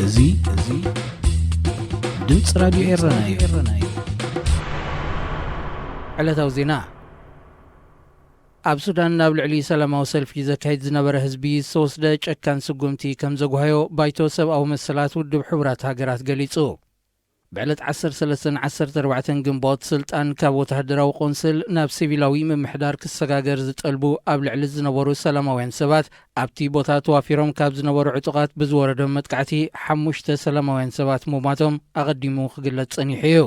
እዚ እዚ ድምፂ ራዲዮ ኤረና እዩ። ዕለታዊ ዜና። ኣብ ሱዳን ናብ ልዕሊ ሰላማዊ ሰልፊ ዘካይድ ዝነበረ ህዝቢ ዝተወስደ ጨካን ስጉምቲ ከም ዘጓሃዮ ባይቶ ሰብኣዊ መሰላት ውድብ ሕቡራት ሃገራት ገሊጹ። ብዕለት ዓሰርተ ሰለስተን ዓሰርተ ኣርባዕተን ግንቦት ስልጣን ካብ ወተሃደራዊ ቆንስል ናብ ሲቪላዊ ምምሕዳር ክሰጋገር ዝጠልቡ ኣብ ልዕሊ ዝነበሩ ሰላማውያን ሰባት ኣብቲ ቦታ ተዋፊሮም ካብ ዝነበሩ ዕጡቓት ብዝወረዶም መጥቃዕቲ ሓሙሽተ ሰላማውያን ሰባት ምሟቶም ኣቐዲሙ ክግለጽ ጸኒሑ እዩ።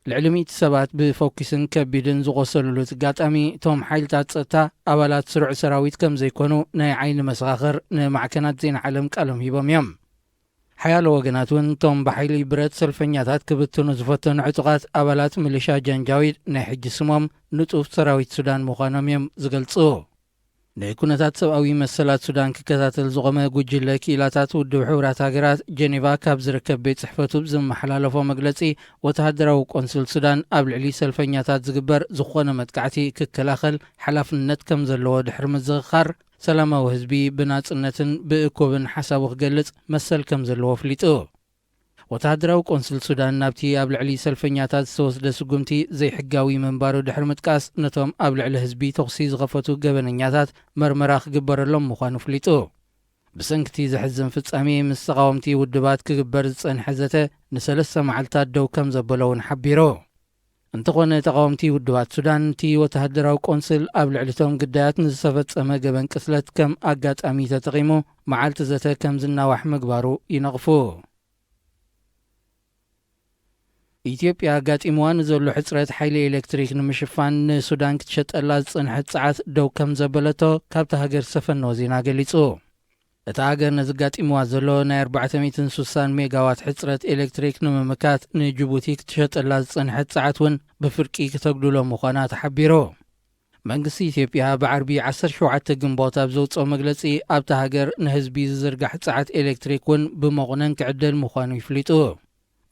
ልዕሊ ሚእቲ ሰባት ብፈኩስን ከቢድን ዝቖሰሉሉ ኣጋጣሚ እቶም ሓይልታት ጸጥታ ኣባላት ስሩዕ ሰራዊት ከም ዘይኮኑ ናይ ዓይኒ መሰኻኽር ንማዕከናት ዜና ዓለም ቃሎም ሂቦም እዮም። ሓያሎ ወገናት እውን እቶም ብሓይሊ ብረት ሰልፈኛታት ክብትኑ ዝፈተኑ ዕጡቓት ኣባላት ምልሻ ጃንጃዊድ ናይ ሕጂ ስሞም ንጡፍ ሰራዊት ሱዳን ምዃኖም እዮም ዝገልጹ። ንኩነታት ሰብኣዊ መሰላት ሱዳን ክከታተል ዝቖመ ጉጅለ ክኢላታት ውድብ ሕቡራት ሃገራት ጀኔቫ ካብ ዝርከብ ቤት ጽሕፈቱ ብዝመሓላለፎ መግለጺ፣ ወተሃደራዊ ቆንስል ሱዳን ኣብ ልዕሊ ሰልፈኛታት ዝግበር ዝኾነ መጥቃዕቲ ክከላኸል ሓላፍነት ከም ዘለዎ ድሕሪ ምዝኽኻር፣ ሰላማዊ ህዝቢ ብናጽነትን ብእኩብን ሓሳቡ ክገልጽ መሰል ከም ዘለዎ ኣፍሊጡ። ወተሃደራዊ ቆንስል ሱዳን ናብቲ ኣብ ልዕሊ ሰልፈኛታት ዝተወስደ ስጉምቲ ዘይሕጋዊ ምንባሩ ድሕሪ ምጥቃስ፣ ነቶም ኣብ ልዕሊ ህዝቢ ተኹሲ ዝኸፈቱ ገበነኛታት መርመራ ክግበረሎም ምዃኑ ኣፍሊጡ። ብሰንኪ እቲ ዘሕዝን ፍጻሜ፣ ምስ ተቓወምቲ ውድባት ክግበር ዝጸንሐ ዘተ ንሰለስተ መዓልታት ደው ከም ዘበሎ እውን ሓቢሩ። እንተኾነ፣ ተቓወምቲ ውድባት ሱዳን፣ እቲ ወተሃደራዊ ቆንስል ኣብ ልዕሊቶም ግዳያት ንዝተፈጸመ ገበን ቅትለት ከም ኣጋጣሚ ተጠቒሙ መዓልቲ ዘተ ከም ዝናዋሕ ምግባሩ ይነቕፉ። ኢትዮጵያ ኣጋጢምዋ ንዘሎ ሕጽረት ሓይሊ ኤሌክትሪክ ንምሽፋን ንሱዳን ክትሸጠላ ዝጸንሐት ጸዓት ደው ከም ዘበለቶ ካብታ ሃገር ዝተፈነወ ዜና ገሊጹ። እታ ሃገር ነዚ ኣጋጢምዋ ዘሎ ናይ ኣርባዕተ ሚእትን ስሳን ሜጋዋት ሕጽረት ኤሌክትሪክ ንምምካት ንጅቡቲ ክትሸጠላ ዝጸንሐት ጸዓት እውን ብፍርቂ ክተጉድሎ ምዃና ተሓቢሩ። መንግስቲ ኢትዮጵያ ብዓርቢ ዓሰርተ ሸውዓተ ግንቦት ኣብ ዘውፅኦ መግለፂ፣ ኣብታ ሃገር ንህዝቢ ዝዝርጋሕ ጸዓት ኤሌክትሪክ እውን ብመቑነን ክዕደል ምዃኑ ይፍሊጡ።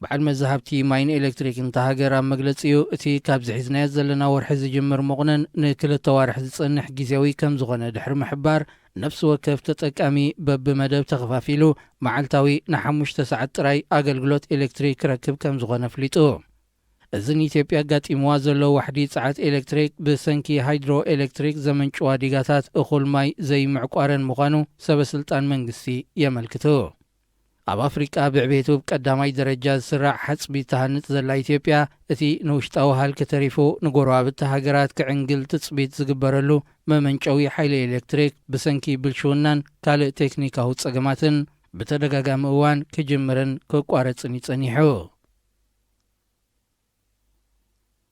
በዓል መዚ ሃብቲ ማይን ኤሌክትሪክን እታ ሃገር ኣብ መግለጺኡ፣ እቲ ካብዚ ሒዝናዮ ዘለና ወርሒ ዝጅምር መቑነን ንክልተ ዋርሕ ዝጸንሕ ግዜያዊ ከም ዝኾነ ድሕሪ ምሕባር፣ ነፍሲ ወከፍ ተጠቃሚ በብመደብ ተኸፋፊሉ መዓልታዊ ንሓሙሽተ ሰዓት ጥራይ ኣገልግሎት ኤሌክትሪክ ክረክብ ከም ዝኾነ ኣፍሊጡ። እዚ ንኢትዮጵያ ኣጋጢምዋ ዘሎ ዋሕዲ ጸዓት ኤሌክትሪክ፣ ብሰንኪ ሃይድሮ ኤሌክትሪክ ዘመንጭዋ ዲጋታት እኹል ማይ ዘይምዕቋረን ምዃኑ ሰበ ስልጣን መንግስቲ የመልክቱ። ኣብ ኣፍሪቃ ብዕቤቱ ብቀዳማይ ደረጃ ዝስራዕ ሓጽቢ ትሃንጽ ዘላ ኢትዮጵያ፣ እቲ ንውሽጣዊ ሃልኪ ተሪፉ ንጎረባብቲ ሃገራት ክዕንግል ትጽቢት ዝግበረሉ መመንጨዊ ሓይሊ ኤሌክትሪክ፣ ብሰንኪ ብልሽውናን ካልእ ቴክኒካዊ ጸገማትን ብተደጋጋሚ እዋን ክጅምርን ክቋረጽን እዩ ጸኒሑ።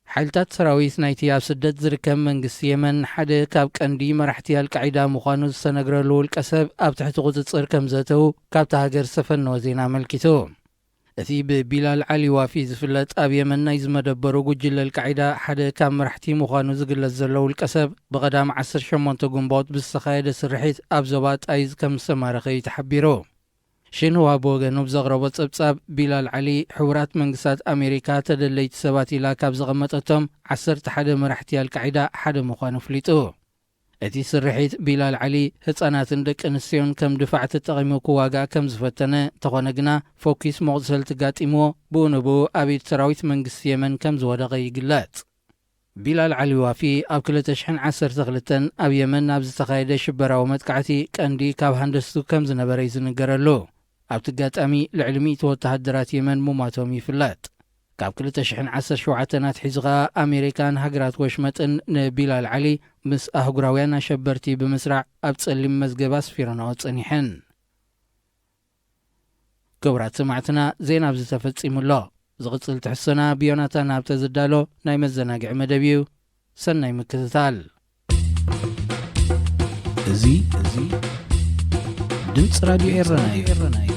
ሓይልታት ሰራዊት ናይቲ ኣብ ስደት ዝርከብ መንግስቲ የመን፣ ሓደ ካብ ቀንዲ መራሕቲ ኣልቃዒዳ ምዃኑ ዝተነግረሉ ውልቀ ሰብ ኣብ ትሕቲ ቁጽጽር ከም ዘእተዉ ካብታ ሃገር ዝተፈነወ ዜና ኣመልኪቱ። እቲ ብቢላል ዓሊ ዋፊ ዝፍለጥ፣ ኣብ የመን ናይ ዝመደበሩ ጉጅለ ኣልቃዒዳ ሓደ ካብ መራሕቲ ምዃኑ ዝግለጽ ዘሎ ውልቀ ሰብ፣ ብቐዳም ዓሰርተ ሸሞንተ ግንቦት ብዝተኻየደ ስርሒት ኣብ ዞባ ጣይዝ ከም ዝተማረኸ እዩ ተሓቢሩ። ሽንዋ ብወገኑ ብዘቕረቦ ጸብጻብ፣ ቢላል ዓሊ፣ ሕቡራት መንግስታት ኣሜሪካ ተደለይቲ ሰባት ኢላ ካብ ዘቐመጠቶም ዓሰርተ ሓደ መራሕቲ ኣልቃዒዳ ሓደ ምዃኑ ኣፍሊጡ። እቲ ስርሒት፣ ቢላል ዓሊ ህጻናትን ደቂ ኣንስትዮን ከም ድፋዕ ተጠቒሙ ክዋጋእ ከም ዝፈተነ፣ እንተኾነ ግና፣ ፈኲስ መቑሰልቲ ጋጢምዎ፣ ብኡ ንብኡ ኣብ ኢድ ሰራዊት መንግስቲ የመን ከም ዝወደቐ ይግለጽ። ቢላል ዓሊ ዋፊ ኣብ ክልተ ሽሕን ዓሰርተ ክልተን ኣብ የመን ኣብ ዝተኻየደ ሽበራዊ መጥቃዕቲ ቀንዲ ካብ ሃንደስቱ ከም ዝነበረ እዩ ዝንገረሉ። ኣብቲ ኣጋጣሚ፣ ልዕሊ ሚእቲ ወተሃደራት የመን ምሟቶም ይፍለጥ። ካብ ክልተ ሽሕን ዓሰርተ ሸውዓተን ኣትሒዙ ኸኣ፣ ኣሜሪካን ሃገራት ወሽመጥን ንቢላል ዓሊ ምስ ኣህጉራውያን ኣሸበርቲ ብምስራዕ ኣብ ጸሊም መዝገብ ኣስፊረንኦ ጸኒሐን። ክቡራት ሰማዕትና፣ ዜና ኣብዚ ተፈጺሙ ኣሎ። ዝቕጽል ትሕዝቶና ብዮናታን ሃብተ ዝዳሎ ናይ መዘናግዒ መደብ እዩ። ሰናይ ምክትታል። እዚ፣ እዚ ድምፂ ራዲዮ ኤረና እዩ።